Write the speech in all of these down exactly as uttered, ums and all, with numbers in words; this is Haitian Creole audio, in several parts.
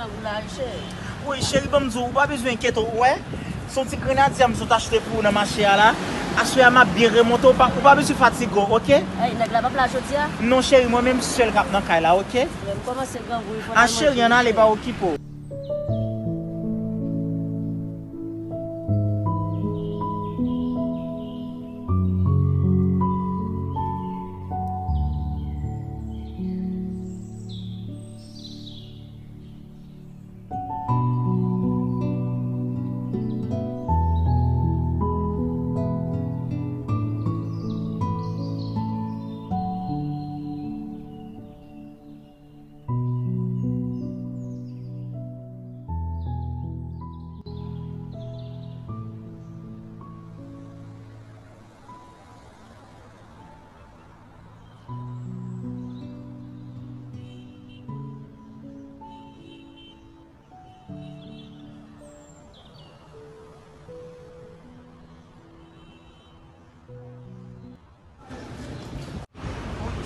Ou la, wi, cheri. Wi, cheri, ban m di w, ou pa bezwen enkyete w, ou wè. Se yon ti grenadya m sot achte pou ou nan mache a la. Aswè a, m ap byen remonte, ou pa, ou pa bezwen fatige w, oke? Ey, nèg la p ap la jodi a? Non, cheri, mwen menm sèl k ap nan kay la, oke? Lè m kòmanse grangou, wi, fò n al manje, wi, cheri. A, cheri, ann ale, pa okipe w.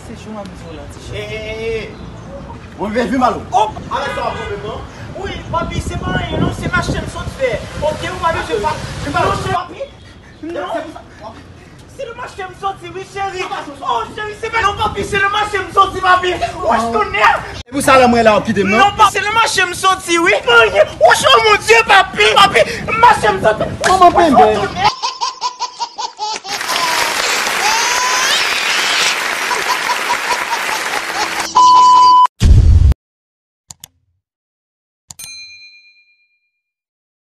Se jou m ap di w la, ti cheri. Ey, ey, ey, ey. Bon, bebe, vin malo. Oh! Avèk sa w ap pwoblèm, non? Wi, papi, se pa anyen, non, se mache m sot fè. Oke, ou pa bezwen pa. Non, se papi. Non. Se nan mache m soti, wi, cheri. Oh, cheri, se pa, non, papi, se nan mache m soti, papi. Wòch tonnè. E pou sa la, mwen la, w ap kite m, non? Non, papi, se nan mache m soti, wi. Wòch, oh, mon Dieu, papi, papi, mache m soti. Kòman penbe?